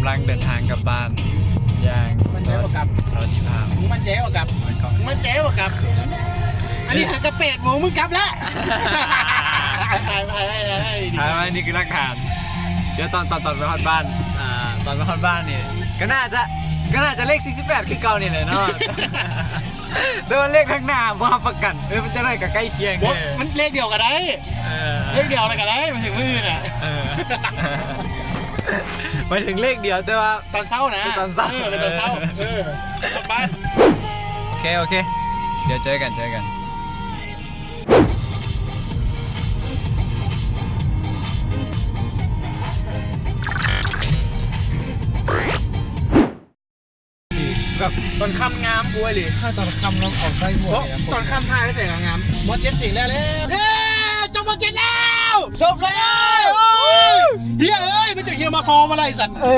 ກຳລັງເດີນທາງກັບບ້ານຢ່າງ ໝັ້ນໃຈບໍ່ກັບ? ສະຫວັດດີພາບ. ມຶງໝັ້ນໃຈບໍ່ກັບ? ມຶງໝັ້ນໃຈບໍ່ກັບ? ອັນນີ້ຫາກະແປດໂມງ ມຶງກັບແລ້ວ. ຖ່າຍໄວ້ ຖ່າຍໄວ້ ນີ້ຄືຫຼັກຖານ. ດຽວຕອນ ຕອນ ຕອນໄປຮອດບ້ານ ອ່າ ຕອນໄປຮອດບ້ານນີ້ ກະໜ້າຈະ ກະໜ້າຈະເລກສີ່ສິບແປດຄືເກົ່ານີ້ແຫຼະເນາະ. ແຕ່ວ່າເລກທາງໜ້າບໍ່ຮັບປະກັນ. ເອີ ມັນຈັ່ງໃດກະໃກ້ຄຽງ. ບໍ່ ເດ້ ມັນເລກດຽວກະໄດ້. ເອີ ເລກດຽວນະກະໄດ້ ໝາຍເຖິງມື້ອື່ນນະ. ເອີ ໝາຍເຖິງເລກດຽວ ແຕ່ວ່າຕອນເຊົ້ານະ. ຕອນເຊົ້າ ເອີ ເປັນຕອນເຊົ້າ. ເອີ ກັບບ້ານ. ໂອເຄ ໂອເຄ ດຽວເຈີກັນ ເຈີກັນ. ແບບຕອນຄ່ຳງາມກວ່າອີ່ຫຼີ. ຖ້າຕອນຄ່ຳລອງເອົາໃສ່ໝວກ ເພາະຕອນຄ່ຳຖ່າຍໃສ່ງາມ. ມໍເຈັດເສັງແລ້ວ ເອີ ຈົບມໍເຈັດແລ້ວ ຈົບແລ້ວ. ໂອ້ຍ ເຮີຍເອີຍ ມັນຈະຮຽນມໍສອງມາໄດ້ຊັ້ນ. ເອີ